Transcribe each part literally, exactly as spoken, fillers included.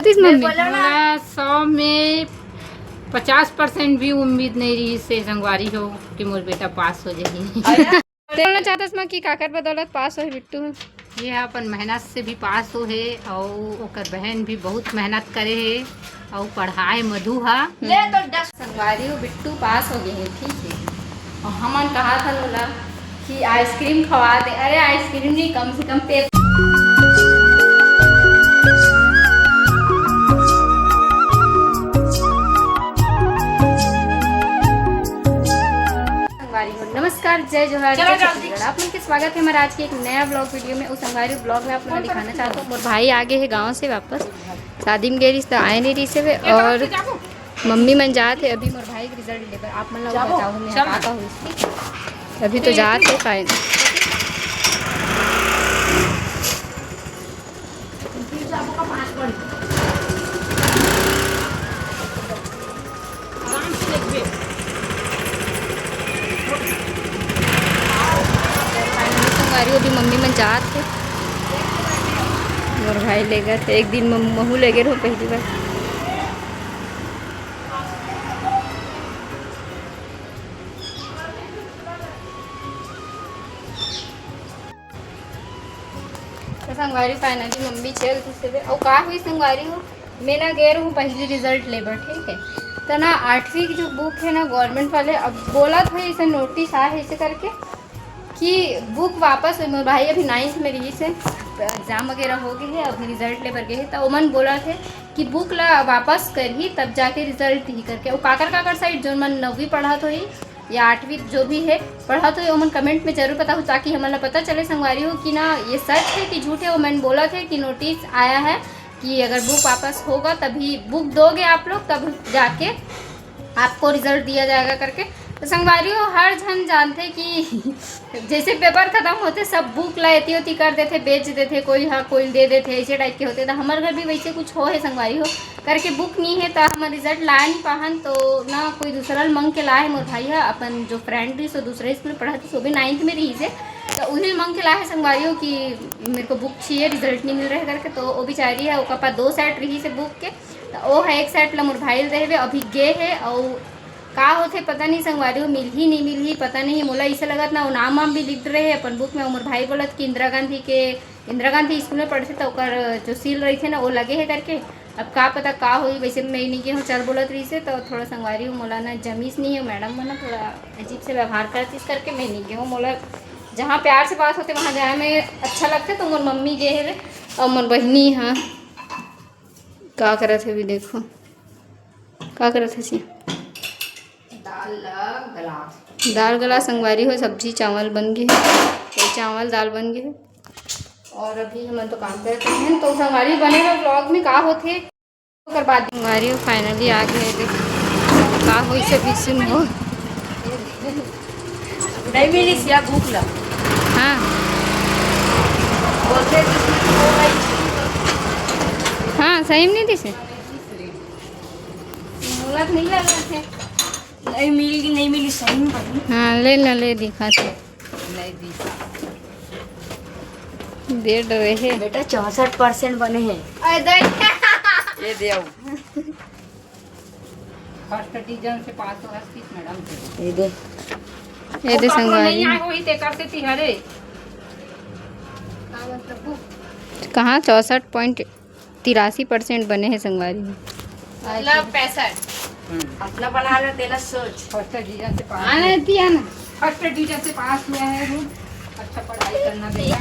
तीस मम्मी। मोला सौ में पचास परसेंट भी उम्मीद नहीं रहिस हे संगवारी हो कि मोर बेटा पास हो जाही। बोलना चाहतस माँ कि काकर बदौलत पास होहे बिट्टू? ये ह अपन मेहनत से भी पास होहे अउ ओकर बहन भी बहुत मेहनत करे हे अउ पढ़ाए मधु ह। ले तो दस। संगवारी हो, बिट्टू पास हो गए हे, ठीक है। और हमन कहा था लोला कि आइसक्रीम खवा दे। अरे आइसक्रीम नहीं, कम से कम पेपर। संगवारी हो, नमस्कार, जय जोहार, चलो जय जल्दी। छत्तीसगढ़। आप मन के स्वागत है हमारे आज के एक नया ब्लॉग वीडियो में। उस संगवारी ब्लॉग में आप लोग दिखाना चाहता हूँ, मोर भाई आ गए है गाँव से वापस। शादी में गए रहिस त आए नहीं रहिस हे। और मम्मी मन जात हे अभी मोर भाई के रिजल्ट लेबर। आप मन ला बताहूँ मैं का का होइस। अभी तो जात हे पाए। आराम से देखबे। Finally संगवारी, अभी मम्मी मन जात हे। मोर भाई लेगत हे, एक दिन मम-, महू लेगे रहो पहली बार। तो संगवारी, finally मम्मी चल दिस हे। अउ का हुई संगवारी हो, मैं ना गए रहूँ पहली रिजल्ट लेबर, ठीक है। तो ना आठवीं की जो बुक है ना गवर्नमेंट वाले, अब बोलत हे इसे नोटिस आए हे इसे करके कि बुक वापस होई। मोर भाई अभी नाइन्थ में रहिस हे, एग्जाम वगैरह हो गए हे, अभी रिजल्ट लेबर गए हे, तो ओमन बोलत हे कि बुक ला वापस करही तब जाके रिजल्ट ही करके। वो काकर काकर साइड जोन मन नौवीं पढ़त होही या आठवीं जो भी है पढ़त होही, ओमन कमेंट में जरूर बताहू ताकि हमन ला पता चले संगवारी हो कि ना ये सच है कि झूठ है। ओमन बोलत हे कि नोटिस आया है कि अगर बुक वापस होगा तभी बुक दोगे आप लोग तब जाके आपको रिजल्ट दिया जाएगा करके। तो संगवारी हो, हर झन जानथे कि जैसे पेपर खत्म होथे सब बुक ला एती ओती कर देथे, बेच देथे, कोई हा कोई दे देथे, ऐसे टाइप के होथे। तो हमर घर भी वैसे कुछ हो हे संगवारी हो, करके बुक नहीं है तो हम रिजल्ट लाए नहीं पाहन, तो ना कोई दूसरा ल मंग के लाए हे मोर भाई हा। अपन जो फ्रेंड रहिस वो दूसरे स्कूल में पढ़त रहिस, वो भी नाइन्थ में रहिस हे, तो उही ल मंग के लाए हे संगवारी हो कि मेरे को बुक चाहिए, रिजल्ट नहीं मिल रहा है करके। तो वो बेचारी है, ओकर पास दो सेट रहिस हे बुक के, त ओ ह एक सेट ल मोर भाई ल देहे, अभी गे हे। अउ का होथे पता नहीं संगवारी हो, मिलही नहीं मिलही पता नहीं। मोला इसे लगत ना, वो नाम वाम भी लिख रहे अपन बुक में। मोर भाई बोलत कि इंदिरा गांधी के, इंदिरा गांधी स्कूल में पढ़थे त ओकर जो सील रहिथे ना, वो लगे हे करके। अब का पता का होही, वैसे मैं नहीं गे हूँ, चल बोलत रहिसे। तो थोड़ा संगवारी हो, मोला ना जमीस नहीं है, मैडम मन ना थोड़ा अजीब से व्यवहार करत, इस करके मैं नहीं गे हूँ। मोला जहाँ प्यार से बात होथे वहाँ जाए में अच्छा लगथे। तो मोर मम्मी गे हे अउ मोर बहिनी, हाँ, का करत हे अभी देखो, का करत हे सी? दाल ला गलात। दाल गला संगवारी हो, सब्जी चावल बन गे हे, तो चावल दाल बन गे हे। और अभी हमन तो काम करत हन, तो संगवारी बने रहो ब्लॉग में, का होथे ओकर बाद। संगवारी हो, finally आ गए, देख का होइस हे बिसुन हो। नहीं मिलिस या भूख ला। हाँ। बोलते तो कुछ हो गई। हाँ, सही में नहीं दिसे। मोला तो नहीं लगा थे। नहीं मिल, नहीं मिली, सही में बनी। हाँ, ले ला, ले दिखा थे। नहीं दिखा। दे डरे हे। बेटा, चौसठ परसेंट बने हैं। अरे, दे। ये दे आओ। फर्स्ट डिवीजन से पास हो हस किस मैडम से? ये दे। ये दे वो संगवारी। नहीं आए होही तेकर से तिहरे। का मतलब वो? कहाँ चौसठ पॉइंट तिरासी परसेंट बने हे संगवारी। मतलब पैंसठ। हम्म। अपना बना ले, तेरा सोच। फर्स्ट डिवीजन से पास आना हुआ। थी, आना। फर्स्ट डिवीजन से पास हुआ है वो। अच्छा पढ़ाई करना बेटा।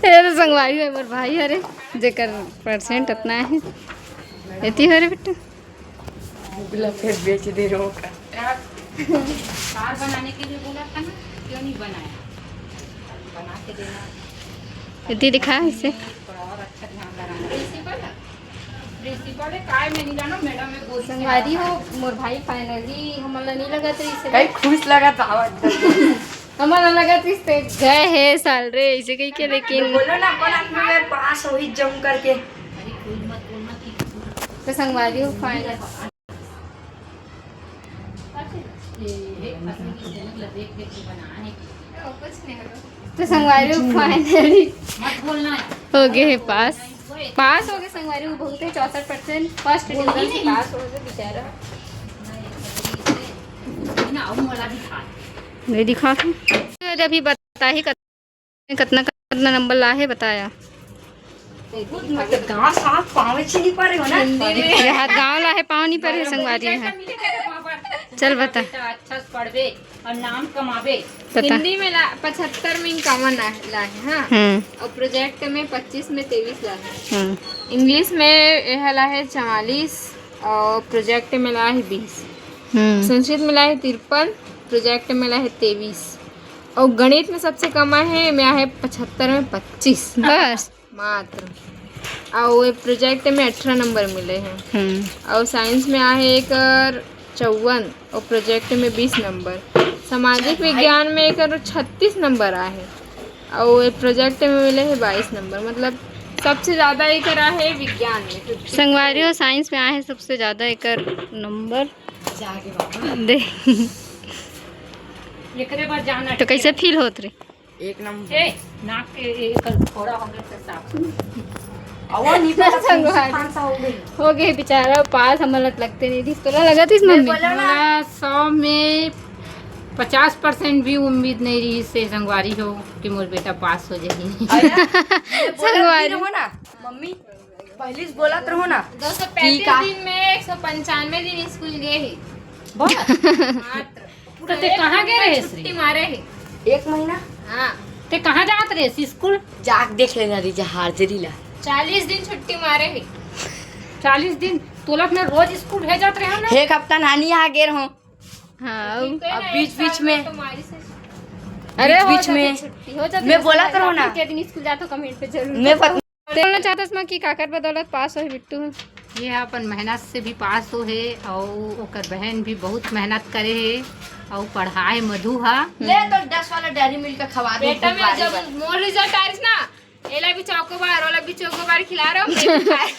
ये तो संगवारी है, मोर भाई हरे, जेकर परसेंट अतना है। एती हो रे बेटा। बुगला फिर बेच दे रहो का। कार बनाने के लिए बोला था ना, क्यों नहीं बनाया? बना के देना। दीदी दिखा इसे। थोड़ा और अच्छा ध्यान लगाना। प्रिंसिपल है? प्रिंसिपल है, काय मैं नहीं जाना, मैडम मैं बोल संगवारी हो, मोर भाई finally हमन ला नहीं लगा तो इसे कई खुश लगा था, आवाज। हमन ला लगा तो इस पे गए है साल रे, इसे कही के, लेकिन बोलो ना, अपन आप में पास हो ही जम करके। तो संगवारी हो, final। तो संगवारी हो, finally हो गए है पास। पास हो गए संगवारी, वो बहुत है चौसठ परसेंट फर्स्ट डिवीजन से पास हो गए बेचारा। नहीं दिखा था। अभी बता ही कत-, कतना कतना नंबर ला है बताया। गांव साफ पावे छी नहीं पा रहे हो ना। ये हाथ गांव ला है, पाँव नहीं पा रहे संगवारी है। चल बता। अच्छा से पढ़बे और नाम कमाबे। बता। हिंदी में ला पचहत्तर में कॉमन ला है, हाँ। हम्म। और प्रोजेक्ट में पच्चीस में तेईस ला है। हम्म। इंग्लिश में यह ला है चवालीस और प्रोजेक्ट में ला है बीस। हम्म। संस्कृत में ला है तिरपन, प्रोजेक्ट में ला है तेईस। और गणित में सबसे कम आहे, में आहे पचहत्तर में पच्चीस। बस। मात्र। और ये प्रोजेक्ट में अठारह नंबर मिले हैं। हम्म। और साइंस में आहे एकर चौवन और प्रोजेक्ट में बीस नंबर। सामाजिक विज्ञान में एकर छत्तीस नंबर आहे और ये प्रोजेक्ट में मिले हैं बाईस नंबर। मतलब सबसे ज्यादा एकर आहे विज्ञान में। संगवारी हो, साइंस में आहे सबसे ज्यादा एकर नंबर। जागे बाबा। दे। एकरे बाद जाना तो कैसे फील होत रे? एक नंबर। ए, नाक के एकर फोड़ा हो गया, तो साफ। अवा नहीं पता संगवारी। कौन सा हो गई। हो गए बेचारा पास, हमन ला लगते नहीं दिस। तोला लगत इस मैं मम्मी? बोला ना। मोला सौ में पचास परसेंट भी उम्मीद नहीं रही से संगवारी हो कि मोर बेटा पास हो जाही। अरे, ये बोला संगवारी। नहीं रहो ना, मम्मी, पहले से बोलत रहो ना। दो सौ पैंतीस कि का? दिन में एक सौ पंचानवे दिन स्कूल गए ही। बस। मात्र। तो ते कहाँ गए रहे छुट्टी श्री? मारे ही। एक महीना। हाँ। ते कहाँ जात रहे स्कूल? जाके देख लेना रही जहार जरी ला। चालीस दिन छुट्टी मारे ही। चालीस दिन? तोला अपना रोज स्कूल भेजत रहे हो ना? एक हफ्ता नानी यहाँ गे रहो। हाँ। ठीक है अब ना, बीच एक बीच साल में। तो मारी से अरे बीच हो बीच जाते में। छुट्टी, हो जाते मैं बोला छुट्टी, करो ना। के दिन स्कूल जाते हो, कमेंट पे जरूर मैं बताओ। पत- ते बोलना चाहत हस माँ कि काकर बदौलत पास होहे बिट्टू ह? ये ह अपन मेहनत से भी पास होहे अउ ओकर बहन भी बहुत मेहनत करे हे अउ पढ़ाए मधु ह। ले तो दस वाला डेयरी मिल्क खवा दे, बेटा, भूख मैं लागे जब बा। मोर रिजल्ट आइस ना, एला भी चोकोबार, ओला भी चोकोबार खिला रहे हो, मैं भी खाए।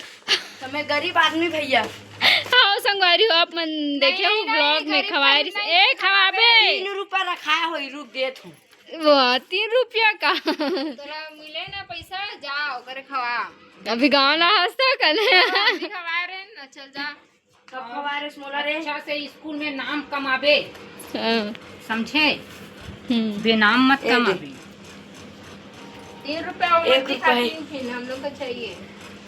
तो मैं गरीब आदमी भैया। हाँ, संगवारी हो, आप मन देखे हो नहीं, नहीं, ब्लॉग में गरीब खवाए आदमी रिस-, नहीं ए, खवाबे। तीन रुपया रखाया होई, रुक देत हूँ। वो तीन रुपया का। तोला मिले ना पैसा, जाओ, करे खवा। अभी गाँव ना हंसता कने। हाँ, अभी खवा रहे हैं ना, चल जा। कब खवा रहे मोला रे? अच्छा से स्कूल में नाम कमाबे। हाँ। समझे? हम्म। बेनाम मत ए कमाबे। दीदी। तीन रुपया और एक दिखा रुपया। तीन फिर हम लोग को चाहिए।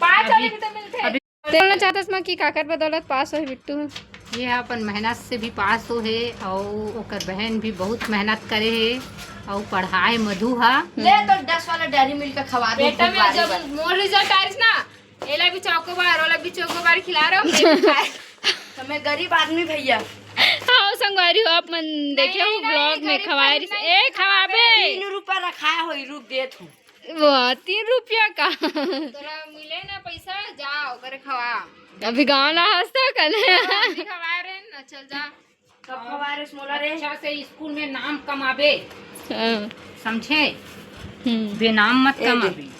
पाँच अभी, वाले भी तो मिलते हैं। अभी ते बोलना चाहत हस माँ कि काकर बदौलत पास होहे बिट्टू ह? ये ह अपन मेहनत से भी पास होहे अउ ओकर बहन भी बहुत मेहनत करे हे अउ पढ़ाए मधु ह। ले तो दस वाला डेयरी मिल्क खवा दे, बेटा, भूख मैं लागे जब बा। मोर रिजल्ट आइस ना, एला भी चोकोबार, ओला भी चोकोबार खिला रहे हो, मैं भी खाए। तो मैं गरीब आदमी भैया। हाँ, संगवारी हो, आप मन देखे हो नहीं, नहीं, ब्लॉग में गरीब खवाए आदमी रिस-, नहीं, ए, खवाबे। तीन रुपया रखाया होई, रुक देत हूँ। वो तीन रुपया का। तोला मिले ना पैसा, जाओ, करे खवा। अभी गाँव ना हंसता कने। हाँ, अभी खवा रहे हैं ना, चल जा। कब खवा रहे मोला रे? अच्छा से स्कूल में नाम कमाबे। हाँ। समझे? हम्म। बेनाम मत ए कमाबे। दीदी।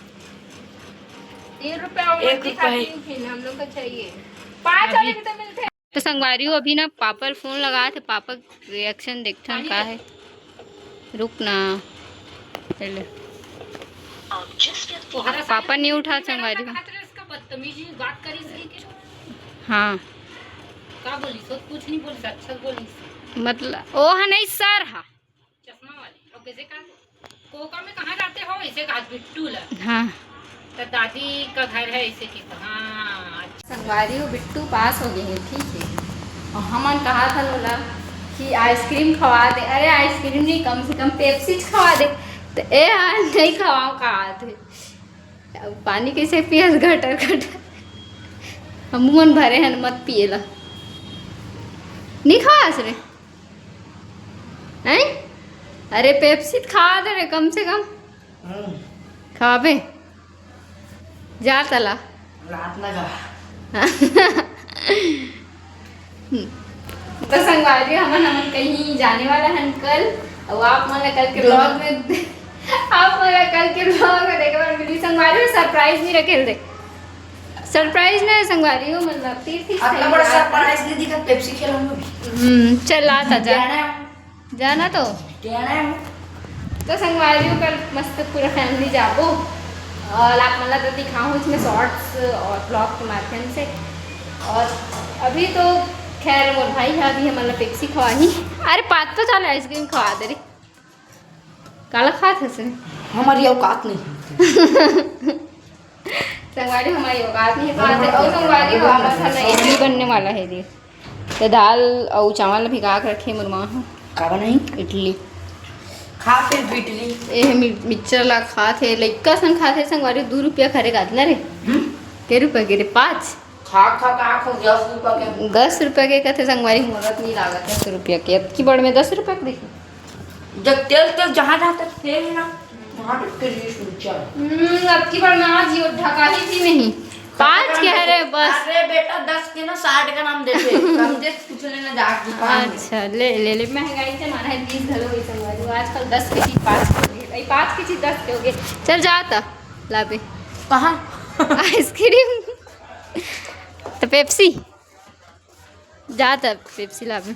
तीन रुपया और एक दिखा रुपया। तीन फिर हम लोग को चाहिए। पाँच वाले भी तो मिलते हैं। तो संगवारी हो, अभी ना पापा ल फोन लगात हे, पापा के रिएक्शन देखथन का हे। रुक ना, ले ले। पापा नहीं उठा संगवारी हो। इसका बदतमीजी बात करी इसकी के। हाँ। का बोली? सो कुछ नहीं बोली, अच्छा बोली। मतलब, ओ हा नहीं सर हा। चश्मा वाली। और कैसे कहा? कोका में कहाँ जाते हो? इसे कहा बिट्टू ला। हाँ। तो दादी का घर है इसे के। हाँ। संगवारी हो, बिट्टू पास हो गए हैं, ठीक है। और हमन कहा था लोला कि आइसक्रीम खवा दे। अरे आइसक्रीम नहीं, कम से कम पेप्सी खवा दे। तो ए हाँ, नहीं खवाओ कहा थे। अब पानी कैसे पियस घटर घटर। हम मन भरे हैं, मत पिए ला। नहीं खवास रे। हैं? अरे पेप्सी त खवा दे रे कम से कम। हम्म। खवाबे? जा तला। रात ना जा। तो संगवारी हमन, हमन कहीं जाने वाला हन कल, और आप मन ला कल के ब्लॉग में, आप मन ला कल के ब्लॉग में देखे बर मिली। संगवारी सरप्राइज नहीं रखे दे, सरप्राइज ना है संगवारी हो, मतलब तीस ही अतना बड़ा सरप्राइज नहीं दिखा, पेप्सी खेला हम लोग। हम्म, चल आ ता जा। जाना है। जाना तो? जाना है। तो संगवारी हो, कल मस्त पूरा फैमिली जाबो। और आप मन ला तो दिखाहूँ इसमें शॉर्ट्स और ब्लॉग के माध्यम से। और अभी तो खैर मोर भाई है, अभी हमन ला पेप्सी खवाही। अरे पाँच तो चाल आइसक्रीम खवा दे रे। काला खात हस रे? हमारी औकात नहीं। संगवारी हमारी औकात नहीं खात है। और संगवारी हो, हमर घर में इडली बनने वाला है रे। तो दाल अउ चावल भिगा के रखे मोर माँ ह। का बनाही? इडली। खा फिर इडली। ए मि-, मिक्सचर ला खात हे, लइका सन खात हे संगवारी। दू रुपया खरे खात ना रे। हम्म। के रुपया के रे? पाँच। खा खा का खो दस रुपया के। दस रुपया के कथे संगवारी, मोरत नहीं लागत दस रुपया के। अतकी बड़ में दस रुपया के देखी। जब तेल तेल जहाँ जहाँ तक तेल है ना, वहाँ तक के लिए सोचा। हम्म, अतकी बड़ में आज ये ढकाही भी नहीं। पाँच के है रे बस। अरे बेटा, दस के ना साठ का नाम देते। समझे? कुछ लेना जा दुकान में। अच्छा, ले, ले, ले, महंगाई जमाना है, बीस घलो वही संगवारी। आजकल दस के चीज पाँच के हो गए, भाई, पाँच के चीज दस के हो गए। चल जा त, लाबे। कहाँ? आइसक्रीम। तो पेप्सी। जा त पेप्सी लाबे।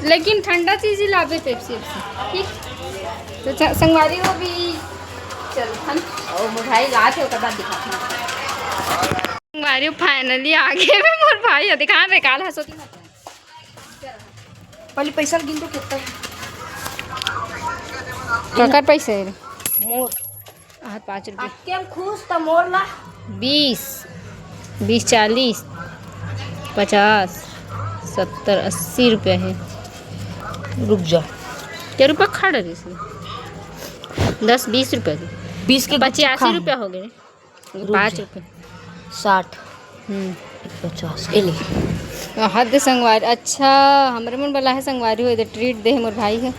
लेकिन ठंडा चीज ही लाबे, पेप्सी वेप्सी, ठीक? तो च-, संगवारी हो भी चल हम, और मोर भाई लात है, ओकर बाद दिखात हन। संगवारी हो finally आ गए बे मोर भाई, दिखा रे, काल हंसोती मत। पहले पैसा गिन तो कितना है? ककर पैसा है रे? मोर। आह, पाँच रुपये। अक्के हम खुश त मोर ला। बीस, बीस, चालीस, पचास, सत्तर, अस्सी रुपया है। रुक जा। क्या रुपया खा रहे इसमें? दस, बीस रुपया के। बीस के पचासी रुपया हो गए। रुक पाँच जा। रुपये। साठ। हम्म। पचास, ए ले। हद संगवारी, अच्छा, हमरे मन बला है संगवारी हो, इधर ट्रीट दे मोर भाई है।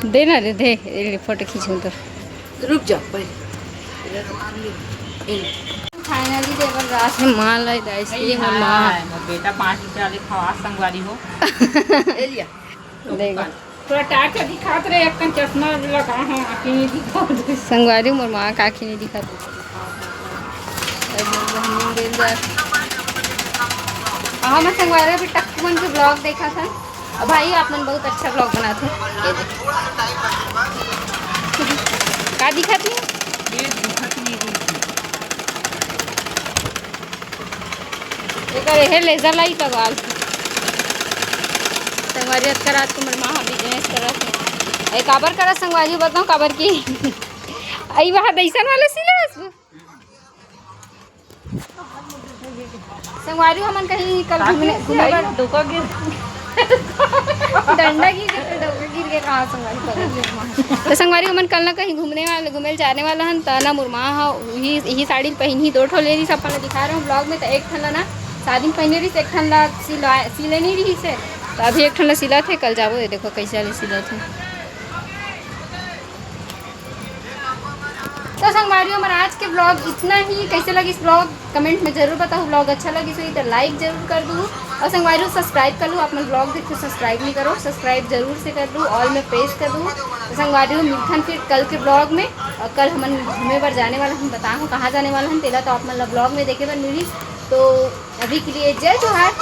दे ना रे, दे, ए ले, फोटो खींचूं तो। रुक जा, पहले। ए ले। Finally देवर रात में माल आई, दाई, ये मोर माँ। मोर बेटा पाँच रुपया वाले खवा संगवारी हो। ए लिया। देखो। थोड़ा टार्च दिखात रहे, एक कन चश्मा लगा, हाँ, आँखी नहीं दिखात। संगवारी मोर माँ का आँखी नहीं दिखात। हाँ, मैं संगवारी अभी टक्कू मन के ब्लॉग देखा था। और भाई, आप मन बहुत अच्छा ब्लॉग बनाते हो। ये देखो। का दिखाती है? ये दिखाती है। एकर एहे laser light लगा ली। संगवारी, अतका रात को मोर माँ ह business करत हे। ए, काबर करत संगवारी, बताओ काबर की? आई वहाँ दैसन वाला सिले बस। संगवारी, हमन कहीं कल घूमने, घूमे बर धोखा गिर। डंडा गिर के, डंडा गिर के कहाँ संगवारी, पकड़ के वहाँ। तो संगवारी, हमन कल ना कहीं घूमने वाले, घूमे जाने वाला हन, त ना मोर माँ ह, उही, इही साड़ी पहिनही, दो ठो ले रही, अपन ला दिखा रहे हो ब्लॉग में, त एक ठन ला ना शादी में पहिने रही, एक ठन ला सिला, सिले नहीं रही से, त अभी एक ठन ला सिला थे, कल जाबो, ये देखो कैसे वाले सिला थे। तो संगवारी, हमारा आज के ब्लॉग इतना ही। कैसे लगिस ब्लॉग, कमेंट में जरूर बताओ। ब्लॉग अच्छा लगिस होही तो लाइक जरूर कर दू, और संगवारी, सब्सक्राइब कर लू। आप मन ब्लॉग देखते सब्सक्राइब नहीं करो, सब्सक्राइब जरूर से कर दू, ऑल में प्रेस कर दू। तो संगवारी, मिलथन फिर कल के ब्लॉग में। और कल हमन घूमे बर जाने वाला, हम बताहूँ कहाँ जाने वाला हन, तेला तो आप मन ला ब्लॉग में देखे बर मिली। तो अभी के लिए जय जोहार।